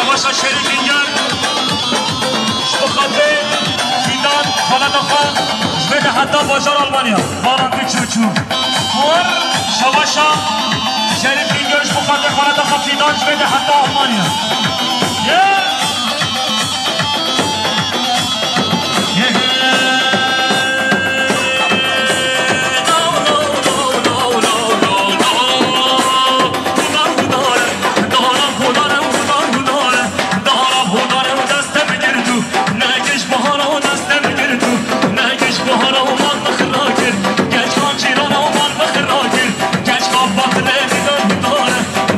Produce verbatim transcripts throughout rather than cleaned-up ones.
Şabaşa Şerîf Bingöl, ji bo xatirê Fîdan, xaleta xwe, ji vê de heta bajar Almanya. Baran tu çû çû. Xwar, şabaşa Şerîf Bingöl, ji bo xatirê xaleta xwe Fîdan, ji vê de heta Almanya. Yeah!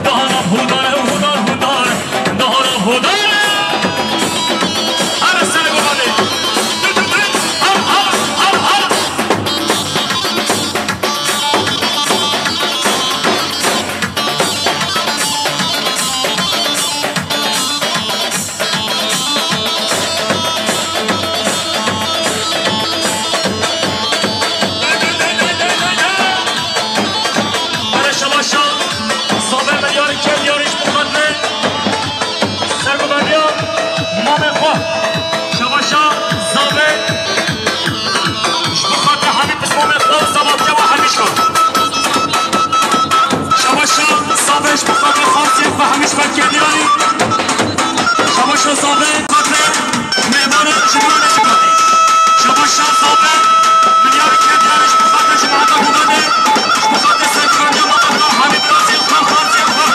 Dara hudara, hudara, hudara. Ara sene bu hadi. Ara, ara, ara, ara. Ara şabaşa. Sabe me yarın kem yarış bu kadını. Sergodanîya mamê xwe. Şebaşa Zavê. Ji bo xatirê hemî pismamê xwe û sabatîya we hemî ji xwe. Şebaşa Zavê ji bo xatirê xarsiyê xwe hemî ji xwe keniyanî. Şebaşa Zavê xatirê mêvana ji bo xatirê. Şebaşa Zavê. Milyarê keniyanî ji bo xatirê cemaeta Hûdanê. Ji bo xatirê serkeftiya mamê xwe hemî birazî xwe xarsiyê xwe.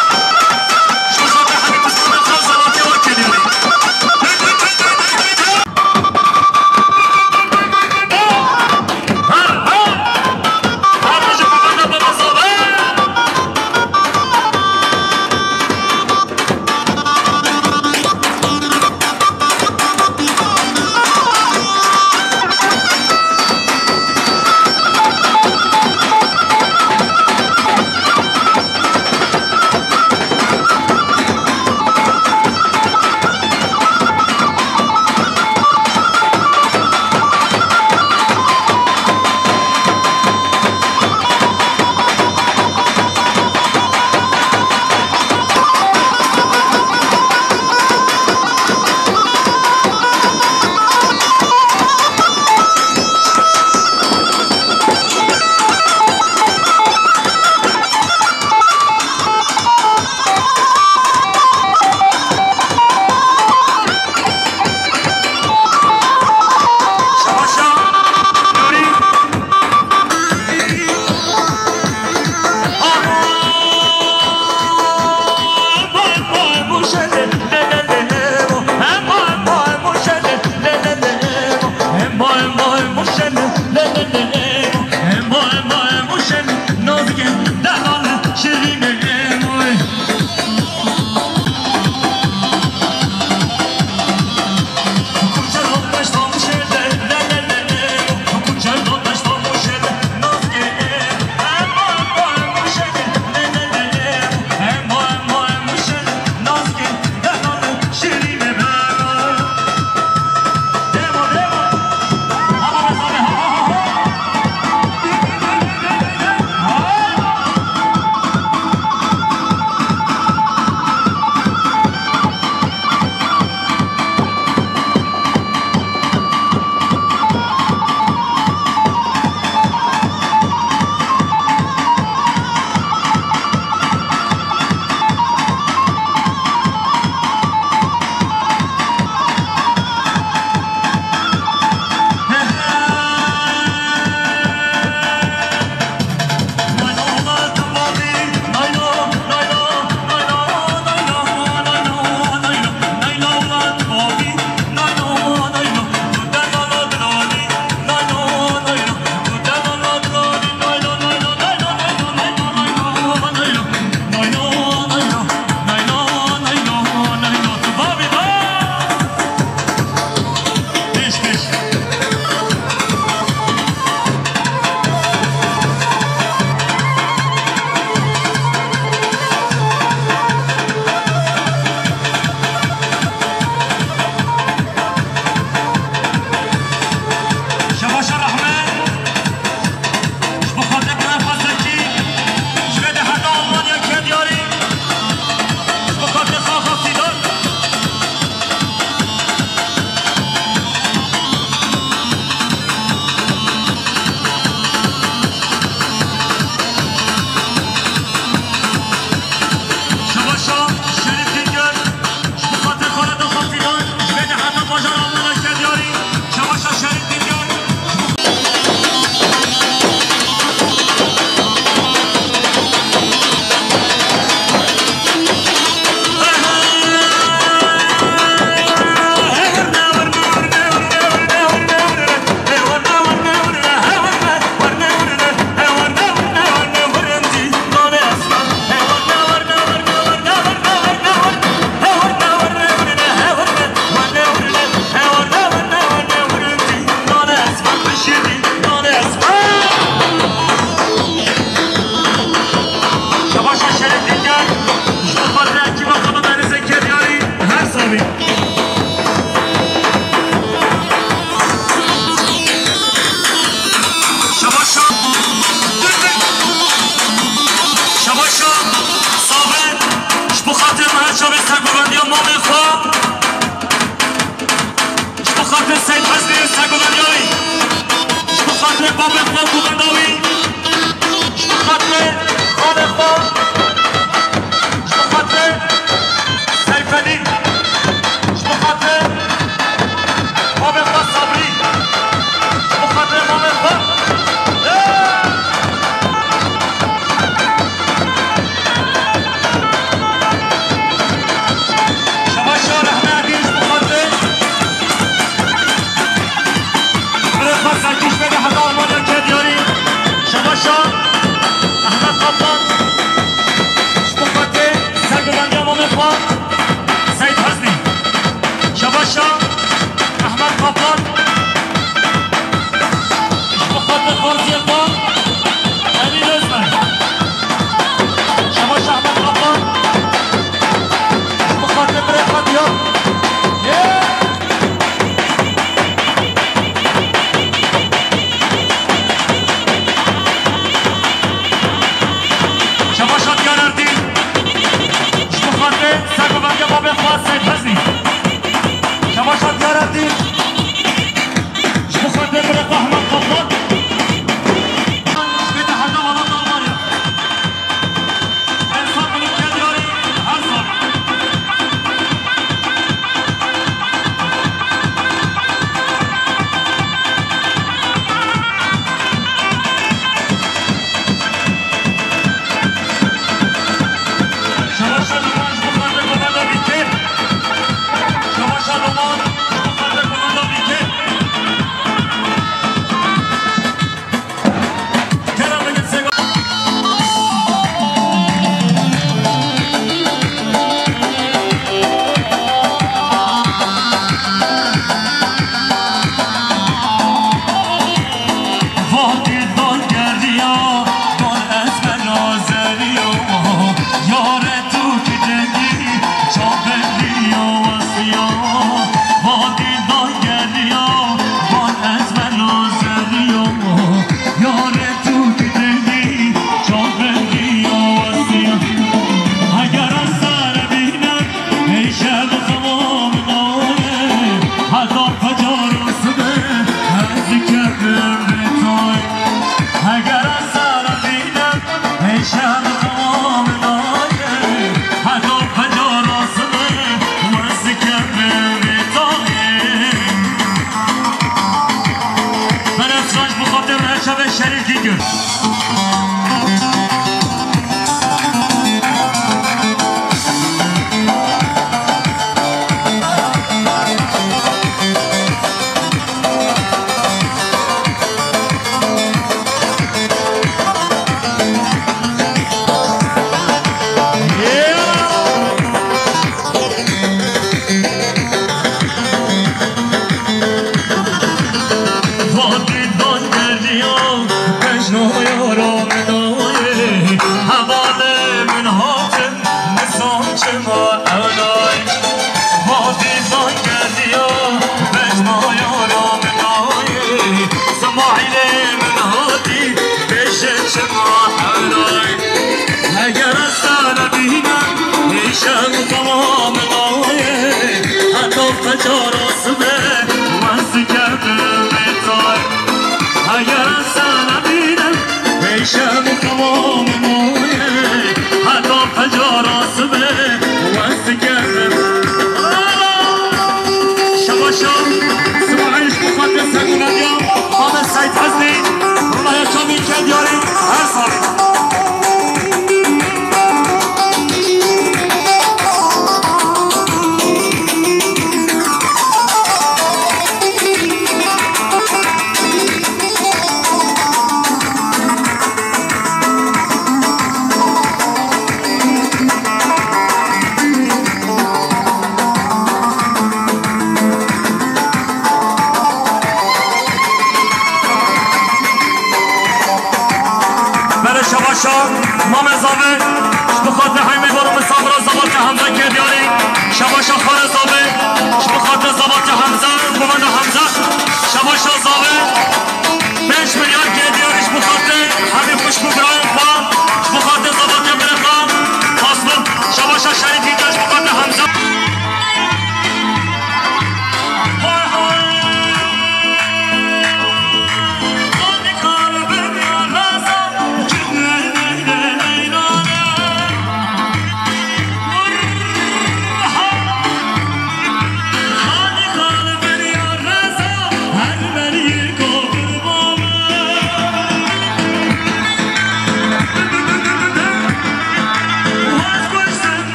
Seyd Hesnî, Sego Meryayî. Ji bo xatirê babê xwe û guvenda wî. Ji bo xatirê xalê xwe. Ji bo xatirê Seyfedîn. Ji bo xatirê babê xwe Sabrî. Ji bo xatirê mamê xwe. Şebaşa rehme Edî ji bo xatirê birê xwe Serkîş Bege heta Almanya ke diyarî. Şebaşa Ehmed Kaplan ji bo xatirê serguvendiya mamê xwe Seyîd Heznî. Şebaşa Ehmed Kaplan. Ji bo xatirê Faziyê xwe, Emîn Ozmen. Şebaşa Ehmed Kaplan. Ji bo xatirê birê xwe Diyar. Yê! Şebaşa Diyar Erdîn. Ji bo xatirê serguvendiya babê xwe Seyîd Heznî. Şebaşa Diyar Erdîn. Ji bo xatirê birê xwe Ehmed Kaplan. Bête heta welata Almanya. Her sal min ke diyarî, her sal. Şebaşa Loman ji bo xatirê guvenda Bîkê. Şebaşa Loman ji bo xatirê guvenda Bîkê. Kerem bigin sega. Vatî dan geriya, dan ez bena zeriya, yare tu ki dengî, çaveriya wesiya. Vatî dan geriya, dan ez bena zeriya, yare tu ki dengî, çaveriya wesiya. Heger ez sere bîne, Hêşe bi xema min nayê, heta fecara sibe, ez dikevim vê tayê. Heger ez sere bînim, hêşe bi xema min nayê, heta fecara sibe, ez dikevim vê tayê. Berevcan ji bo xatir Reşa ve Şerîf Gîgir. Vatî dan geriya, bejnaya ra min nayê. Hevalê min hatin, nizam çima ew nayê. Vatî dan geriya, bejnaya ra min nayê. Semaîlê min hatî, bêje çima ew nayê. Heger ez te nebînim, hêşe bi xema min nayê. Heta fecara sibe, ez dikevim vê tayê. Heger ez te nebînim, hêşe bi xema min nayê. Heta fecara sibe, ez dikevim. Şebaşa Smaîl ji bo xatir serguvendiya Mamed Seîd Heznî, Rûnaya Çavî ke diyarî her salê.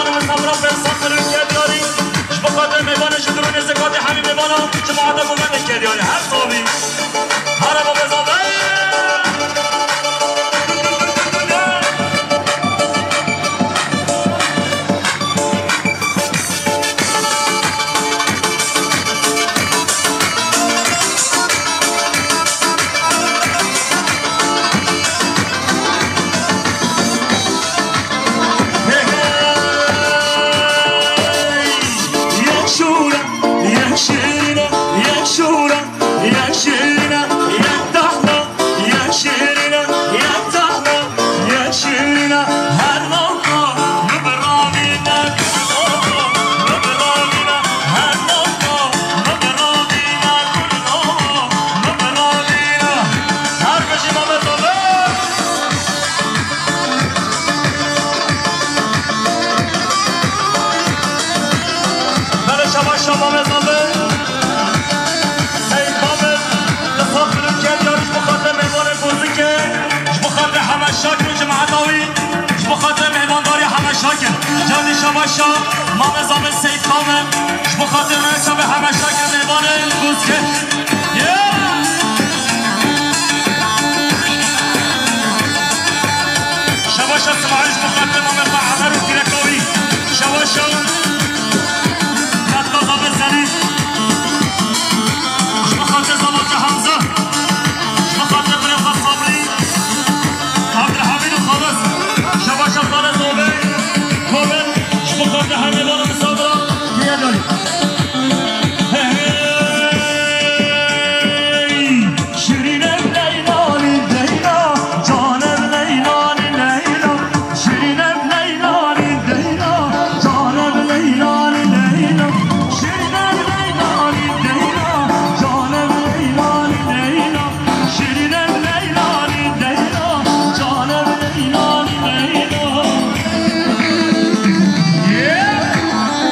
Sabra Fersah Firuze Diyarî, ji bo xatir mêvanê ji dûr û nêzîkatî hemî mêvanan, cemaeta ku me dike diyarî, her sabî. Here baba Zafer! Yek şûra, yek şîrîne, yek şûra, yek şîrîne, yek tahna, yek şîrîne, yek tahna, yek şîrîne, her navka min bi ravîne, min bi ravîne, her navka min bi ravîne, min bi ravîne. Her bijî Mehmet Abe. Belê şabaş şa Mamê Zalim. Seyîd Mamê, li xwe filim kir, ya ji bo xatir mêvanê Bozikê, ji bo xatir Heme Şakir û cemaeta wî, ji bo xatir mêvandarî Heme Şakir. Candî şabaş şa Mamê Zalim Seyîd Mamê, ji bo xatir me çavê Heme Şakir mêvanê Bozikê. Yeah! Şebaşa Simayîl ji bo xatir mamê xwe Emer û pîreka wî. Şebaşa Katka Zafer Zelî. Ji bo xatir Zalokê Hamza. Ji bo xatir birê xwe Sabrî. Abdulhamîd û Xalis. Şebaşa Xalis Obey. Koven. Ji bo xatir hemê bala misafira. Diye darî. Şirîne Leyla'nî Leyla, canem Leyla'nî Leyla. Şirîne Leyla'nî Leyla, canem Leyla'nî Leyla. Şirîne Leyla'nî Leyla, canem Leyla'nî Leyla. Şirîne Leyla'nî Leyla, canem Leyla'nî Leyla. Yeah!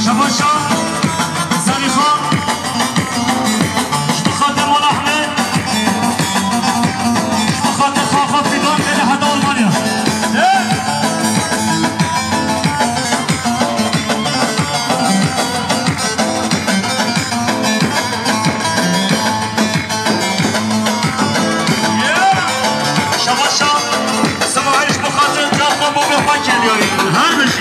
Şebaşa, Zelixa, ji bo xatir Mala Ehmed, ji bo xatir Xaxa Fidan têne heta Almanya. Şebaşa, Sivayiş bi xatir Caxma bo vê xwe kêliyarî. Her bijî.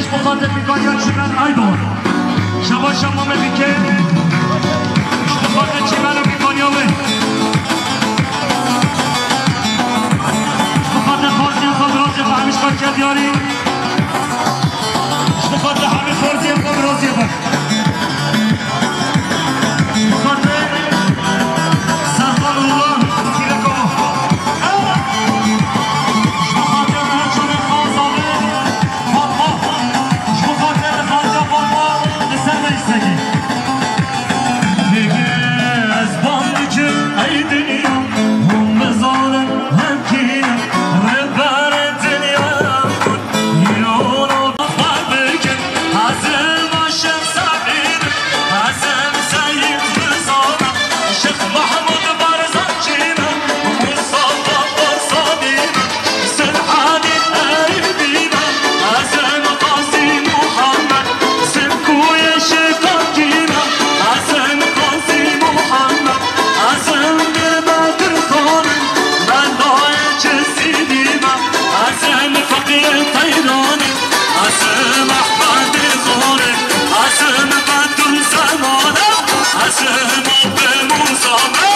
Ji bo xatir Bîkaniya Çîmen Aydon. Şebaşa mamê Bîkê. Ji bo xatir Çîmen û Bîkaniya wê. Ji bo xatir xweziyên xwe, biraziyên xwe hemî ji xwe ket diyarî. Ji bo xatir hemî xweziyên xwe, biraziyên xwe. Ji bo xatir Serkan Rulan, Kîreko. Ji bo xatir Reçanê Xazavê. Fatma, ji bo xatir li xaltiya Fatma li ser me îstekî. Pêkê ez bang dikim, ey dinya, hûn bizanin, em kî ne, rêberê dinya, hûn yûno xwe bikin, ez ê maşem Semîr, ez ê Seyîd Rizana, Şêx Mehmûd Barzançî ne, Mustafa Barzanî ne. Sed Elî Eybî ne, ez im Qazî Muhammed, Sêvkuyê Şêxakî ne, ez im Qazî Muhammed, ez im Pîr Bedirxan im, Melayê Cizîrî ne, ez im Feqiyê Teyran im, ez im Ehmedê Xan im, ez im Bedû Zeman im, ez im Apê Mûsa me.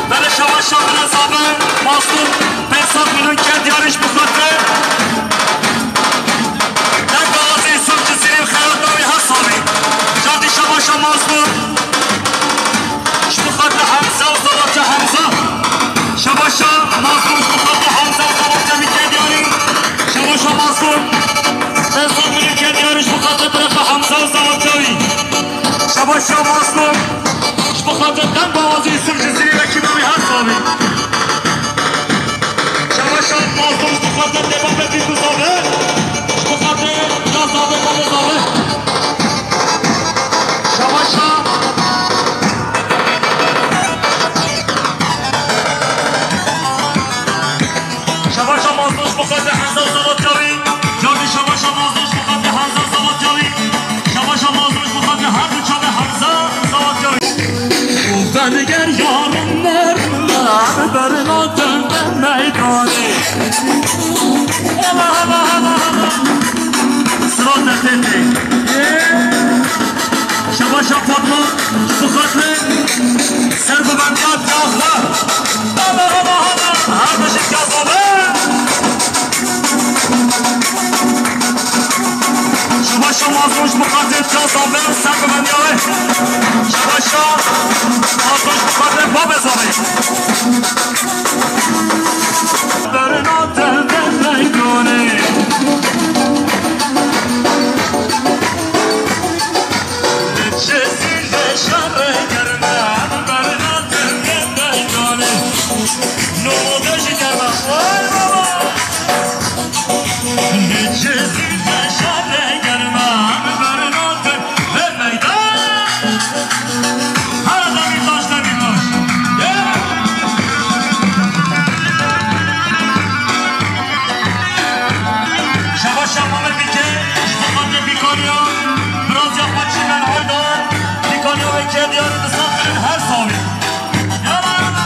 Belê şebaşa Reza be, Mazlûm, pênc sed milyon ket diyarî ji bo xatir. Deng awazê Yusuf Cizîrî û xeyalna wî her salî. Cardî şebaşa Mazlûm. Ji bo xatir Hemze û Zelatê Hemze. Şebaşa Mazlûm ji bo xatir Hemze û Zelatê Mîkê diyarî. Şebaşa Mazlûm. Pênc sed milyon ket diyarî ji bo xatir birexa Hemze û Zelatê wî. Şebaşa Mazlûm. Ji bo xatir deng awazê Yusuf Cizîrî wekî me wî her salî. Şebaşa Mazlûm ji bo xatir dê bavê Bîkû Zavê. Ji bo xatir ya Zavê, bavê Zavê. Şebaşa. Şebaşa Mazlûm ji bo xatir Hemza Zelatê wî. Cardî şebaşa Mazlûm ji bo xatir Hemza Zelatê wî. Şebaşa Mazlûm ji bo xatir her du çavê Hemza Zelatê wî. Û ben ger yarın merdiven bernatin be meydanê. Allah, Allah, Allah, Allah. Sırat tepede. Şebaşa Fatma, ji bo xatir serbivendiya diya xwe. Hebe, hebe, hebe, hebe ji diya xwe be. Şebaşa Mazlûm ji bo xatir diya Zavê û serbivendiya wê. Şebaşa Mazlûm ji bo xatir babê Zavê. Bernatin be meydanê. Cezîrê şerê germe, bernatin be meydanê. Nû de jî germe. Vay baba! Cezîrê şerê germe, bernatin be meydanê. Her demîrtaş, demîrtaş. Yeah! Şebaşa Mamê Bîkê, ji bo xatir Bîkaniya, biraziya xwe Çîmen Aydar, Bîkaniya wê kê diyarî, bi sed milyon her salî. Yala, yala.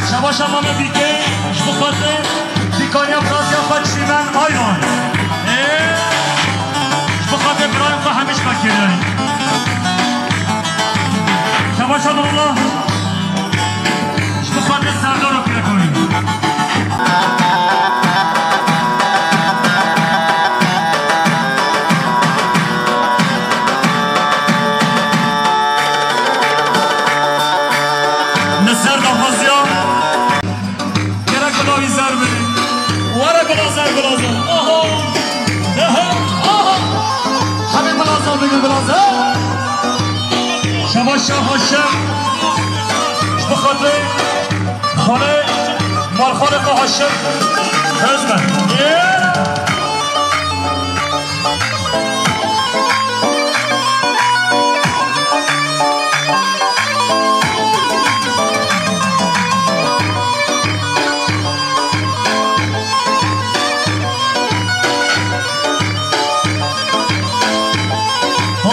Şebaşa Mamê Bîkê, ji bo xatir Bîkaniya biraziya xwe Çîmen Aydar. Ê, ji bo xatir birayên xwe hemî ji me kêriyayî. Şebaşa Nurullah. Ji bo xatir Serdar û Kirekoyî. Li ser daxwaziya. Gerek bila wî zer bê. Were bila zer, bila zer. Aha. Ehe. Aha. Hemî bila zer bigin, bila zer. Şebaşa Haşim. Ji bo xatir xanê, malxanê xwe Haşim. Hezme. Yeah.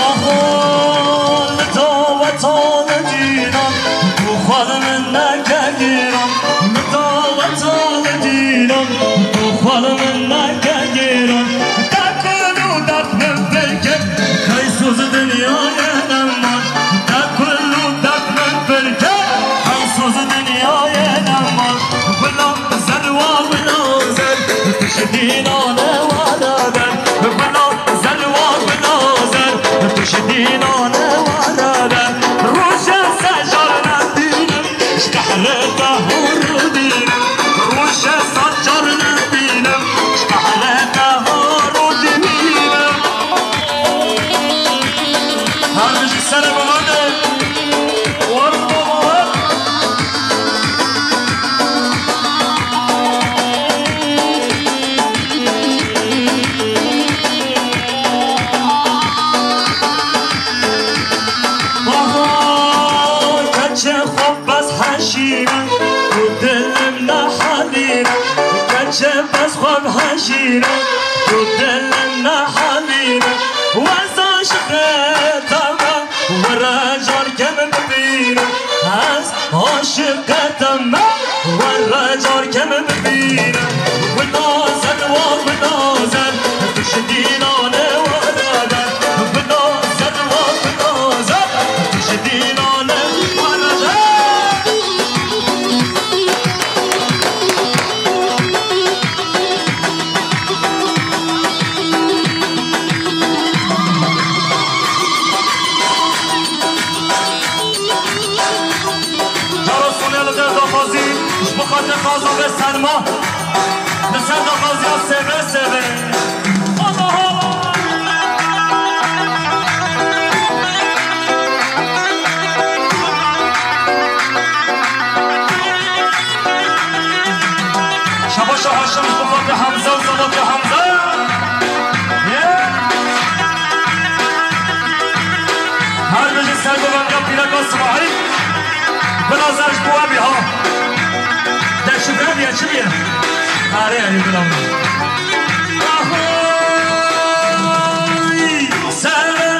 Aho, li daweta Medîna, tu xwe Xal min neke giran, min daweta li dînan, tu xal min neke giran. Te kul û def min pir kir, qeysûz dinyayê neman. Te kul û def min pir kir, qeysûz dinyayê neman. Wila zer wa wila zer, tu ji dînan e wala ber. Wila Zer wa wila zer, tu ji dînan e were be. Roje secar nebînim, ji qehrê te hor dînim. Roje secar nebînim, ji qehrê te hor dînim. Her bijî serê Milandê. War baba war. Aha, keçê xwe bes heşîre, û dilim nehelîre. Keçê bes xwe heşîre, û dilim nehelîre. Weza ji xêta me, were car kem bibîne. Ez aşiqe te me, were car kem bibîne. Wina zer wa wina zer, tu ji dînanê were ber. Wina zer wa wina zer, tu ji dînanê were ber. Cara Sonya li ser daxwazî, ji bo xatir xaza ve serma, li ser daxwaziya seve seve. Şabaşa Haşim ji bo xatir Hamza û Zelatê Hamza. Ye. Her bijî sergovendiya pîreka Simaîl. Bila zer ji bo we bî ha. Te çi bê diye, çi diye? Erê, erê, bila. Ahoy, seve,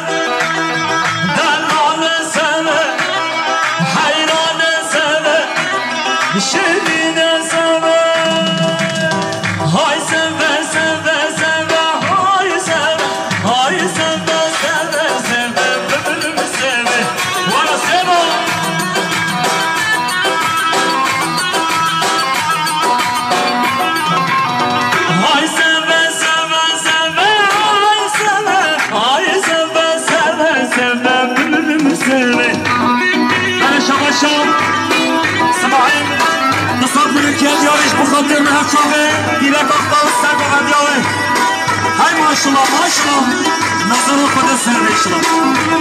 delale seve, heyrane seve, şirine seve. Hay seve, seve, seve, hay seve, hay seve, seve, seve, bibim seve. Wala seve. Hay seve, seve, seve, hay seve, hay seve, seve, seve, bibim seve. Hele şabaşa Simaîl, du sed milî kêdiya wî ji bo xatir me her çavê pîrek axta û ser govediya wê. Hey maşallah, maşallah. Nazara xwe de ser vê şila.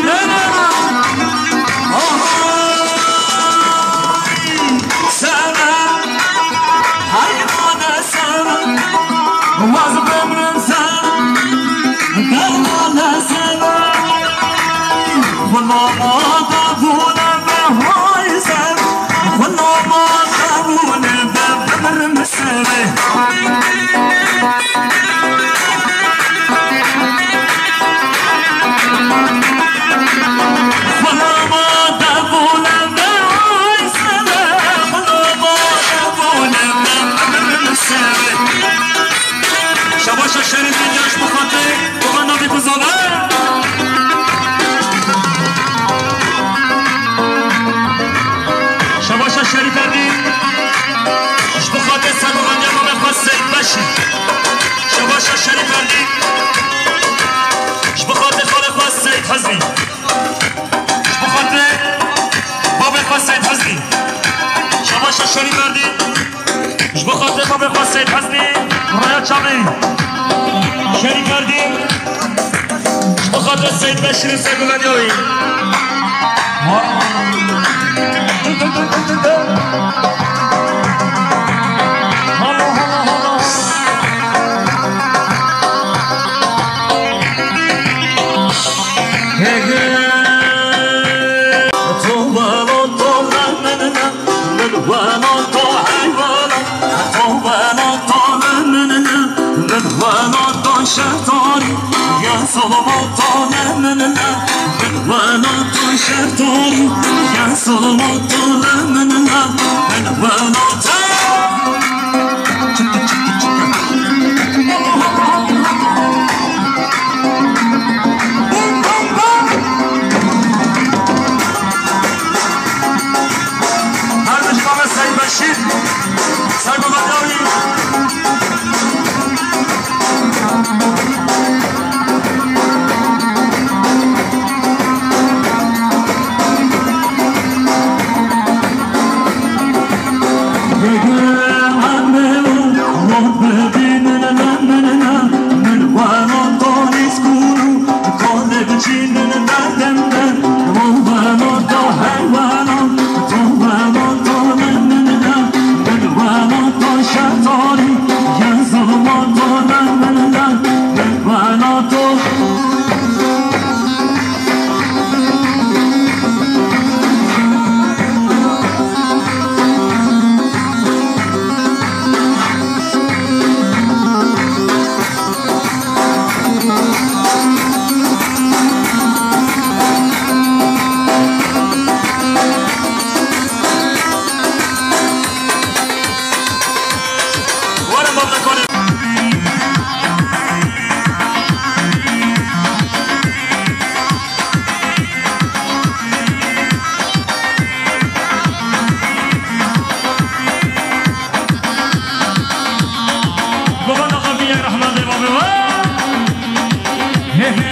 Ne, ne, ne. Aha. Seve. Hey, ne, ne, seve. Waz bimrim seve. Dermane seve. Xulama da vune ve hay seve. Xulama da vune ve bimrim seve. Şabaşa Şerîf Dincaş bu xatirê Baba Navî Kuzave. Şabaşa Şerîf Erdî. Ji bo xatir sergovendiya mamê xwe Seyîd Beşîr. Şebaşa Şerîf Erdî. Ji bo xatir xalê xwe Seyîd Hizrî. Ji bo xatir babê xwe Seyîd Hizrî. Şebaşa Şerîf Erdî. Ji bo xatir babê xwe Seyîd Hizrî. Raya çavê. Şerîf Erdî. Ji bo xatir Seyîd Beşîrê sergovendiya wî. Şeftali. Selamat ale min le, min welata şertarî, ya selamat ale min le, min welata. Her dijî bavê Seyîd Beşîr, ser bi bedawî. Baba, naxa bir yer rahmet ey, baba, vay. He, he.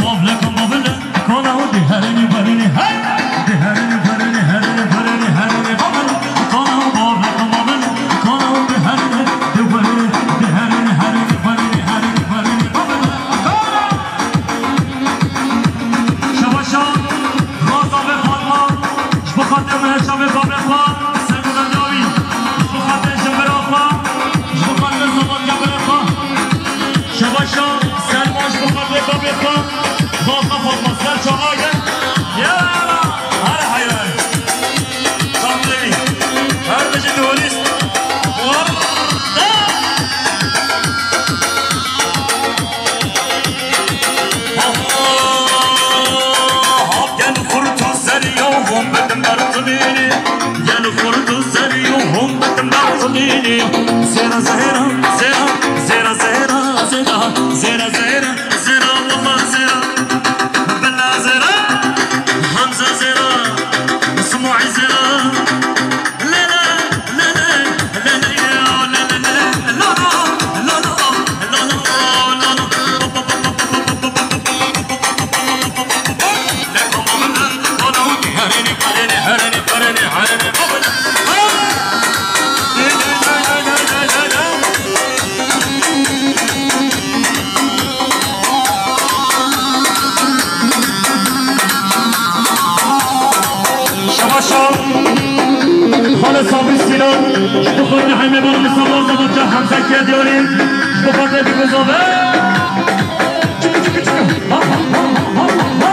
Bavle kan bavle, kana o di herini verini, hey. Di herini verini, herini verini, herini bavle. Kana o bavle kan bavle, kana o di herini, di verini, di herini, herini verini, herini verini bavle. Kana. Şebaşa, Raza ve Fatma, ji bo xatir me çavê bavê xwe, ser bi bendawî, ji bo xatir jimbira xwe, ji bo xatir zemangeberê xwe. Şebaşa, Selma, ji bo xatir bavê xwe, Raza Fatma, ser çava ye. Ya, her heyran. Tam devî. Her bijî terorîst. Warda! Gel xurt û zerî û hûn bidin ber zimînê. Gel xurt û zerî û hûn bidin ber zimînê. Zêra, zêra, zêra, zêra, zêra, zêra, zêra, zêra, zêra, wela zêra, bela zêra, Hemza zêra, Simoî zêra. Şebaşa, Xalê Sabir Sîlan, ji bo xatirê Heymê Baran Îslam Azad û Hemze Kedyanî, ji bo xatirê Bîbozave. Çiki çiki çiki. Ha, ha, ha.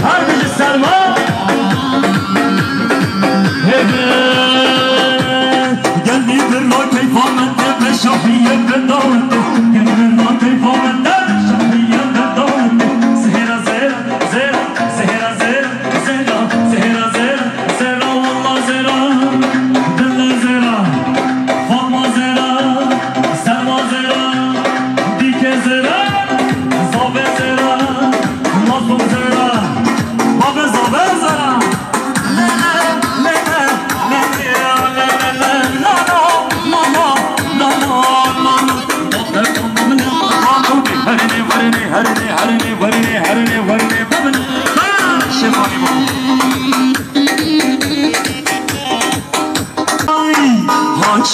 Her bijî Selma. Hebe. Gelî birna keyfa min te be şahiye be dawete. Gelî birna keyfa min te be şahiye be dawete. Zehra, zehra, zehra, zehra, zehra, zehra, zehra, zehra, zehra, wela zehra, bela zehra, Fatma zehra, Selma zehra, dîke zehra, zave zehra, mazlum zehra, bavê zave zehra.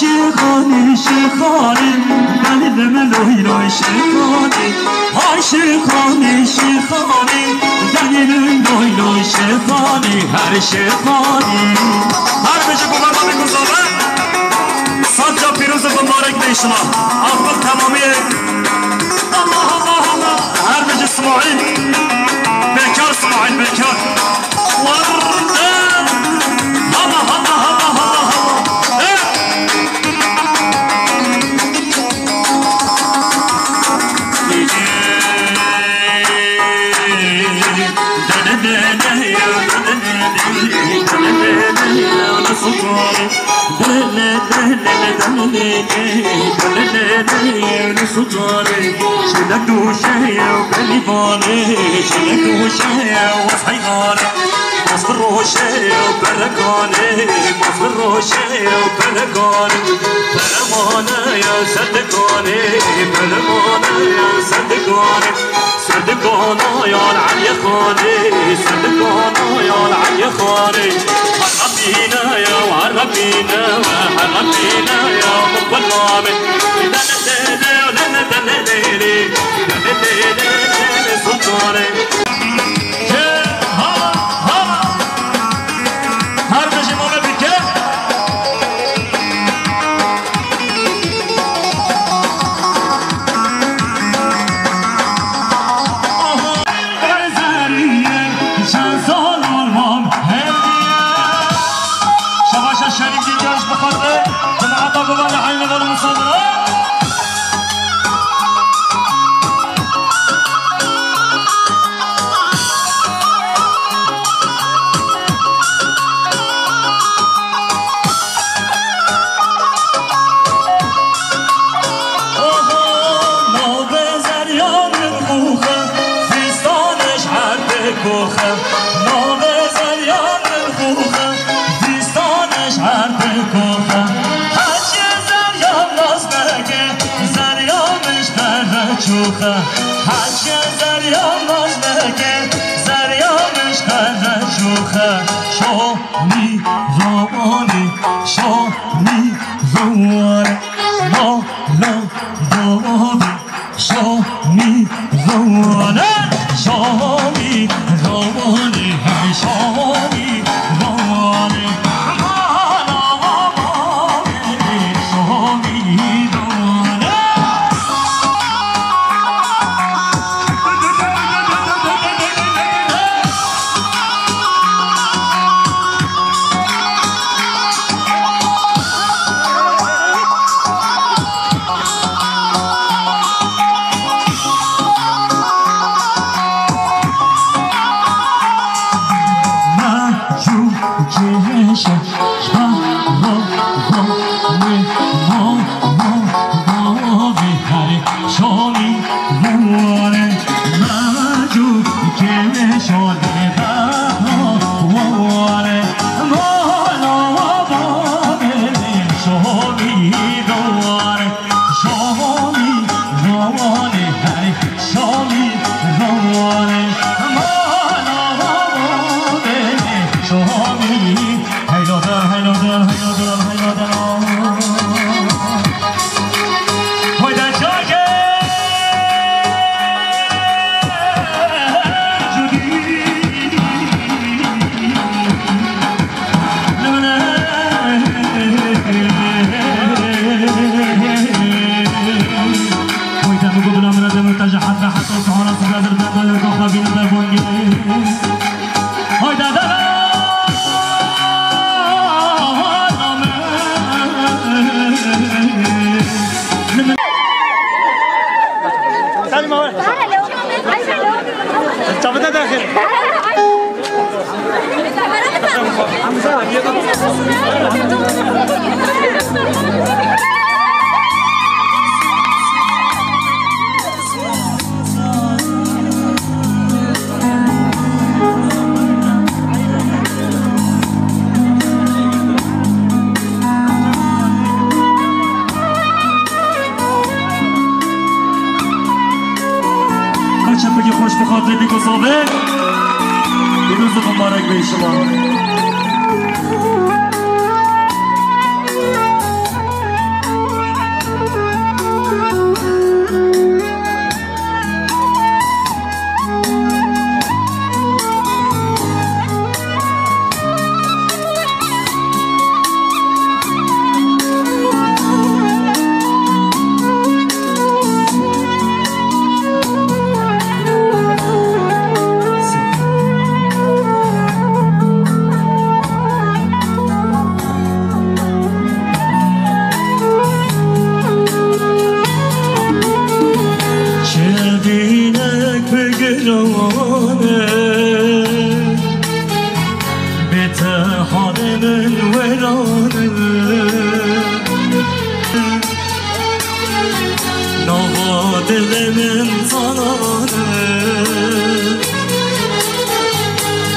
Şêxanî, şêxanî, ben de me loy loy şêxanî. Hay şêxanî, şêxanî, denî min loy loy şêxanî, her şêxanî. Her bijî ku berda min guzave. Sed ca pîroz û bimarek be şima. Aqil temamiyê. Allah, Allah, Allah. Her bijî Smaîl. Bekar Smaîl, bekar. Warde. Allah, Allah, Allah, Allah, Allah. Eh. Serdikana yan Eliye Xanê, serdikana yan Eliye Xanê. Herebîne ya, herebîne, herebîne ya, bi xulamê. Dene dene, dene dene lê lê, dene dene lê lê, sultanê. He, ha, ha. Her bijî mame bike. Şebaşa şerîk dî caş bixatir. Cemaata bibane eyni gel musafir. Oho, navê zeryanê xûxe, fîstanê ji erdê koxe. Navê zeryanê xûxe, fîstanê ji erdê koxe. Hecê zeryan naz neke, zeryan ji te re çûxe. Hecê zeryan naz neke, zeryan ji te re çûxe. Şo Şamî rawanê, Şamî rawanê, la la rawanê, Şamî rawanê, Şamî rawanê, hey Şamî rawanê, la la rawanê, Şamî rawanê. Çavita daxil. Her çepekî xweş bi xatirê Bîko Savê. Pîroz û mibarek be şima.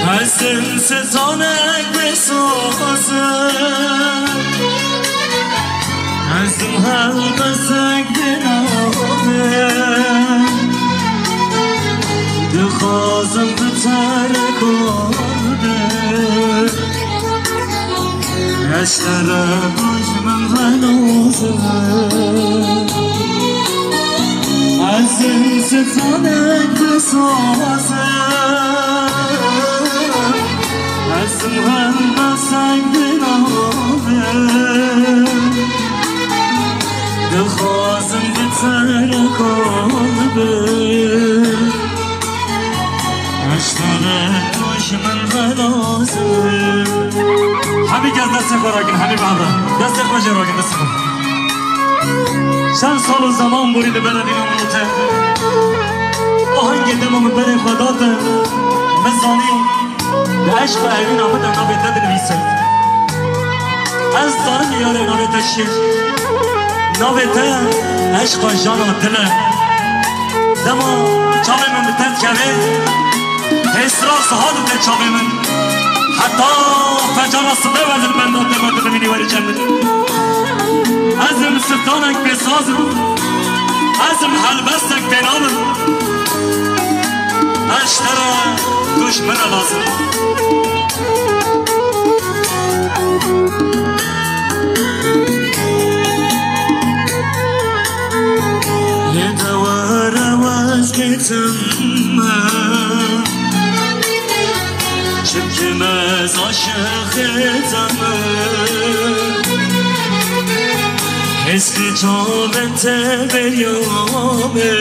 Ez im stranek bê saz im, ez im helbestek bê nav im, dixwazim bi te re kol bim. Ez te re dojmin re lazim im. Ez im stranek bi saz im, ez im helbestek bi nav im, dixwazim bi te re kol bim. Ez te re dojmin re lazim im. Hemî kes destê xwe rakin, hemî bavê. Destê xwe jê rakin, destê xwe. Çend sal û zeman borî li ber evîna min û te. Ahengê dema min berê xwe date, min zanî li eşqa evîna min de navê te dinivîse. Ez zanim yarê navê te çi ye. Navê te eşqa jana dil e. Dema çavê min bi te dikeve, hêsira siha dide çavê min. Heta fecana sibê wezir benda dema tu bimînî werî cem min. Ez im stranek bê saz im, ez im helbestek bê nav im. Ez ji te re dojmin re lazim im. Lê dewe re wezgê tim me, çimkî me ez aşiqê te me. Hêsê çavên te beriya me.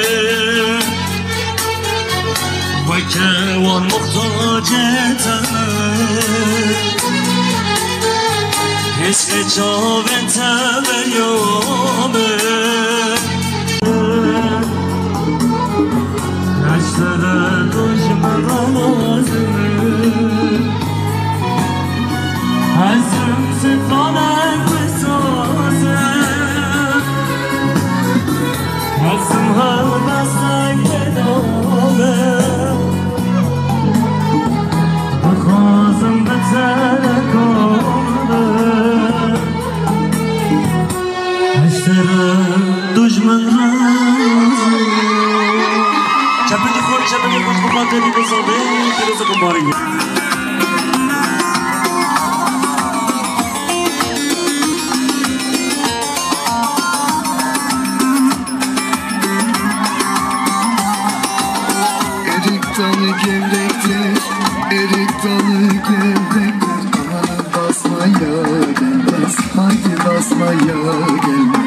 Weke wan muhtacê te me. Hêsê çavên te beriya me. Ez te re dojmin re lazim im. Ez im stranek bê saz im, ez im helbestek bê nav im, dixwazim bi te re kol bim. Ez te re dojmin re lazim im. Çepikê xwe, çepikê xwe, xwe, xwe, xwe, xwe, xwe, xwe, xwe, xwe, xwe, xwe, xwe, xwe, xwe, xwe, Erik dalı gevrektir, erik dalı gevrektir. Amanın basmaya gelmez, haydi basmaya gelmez.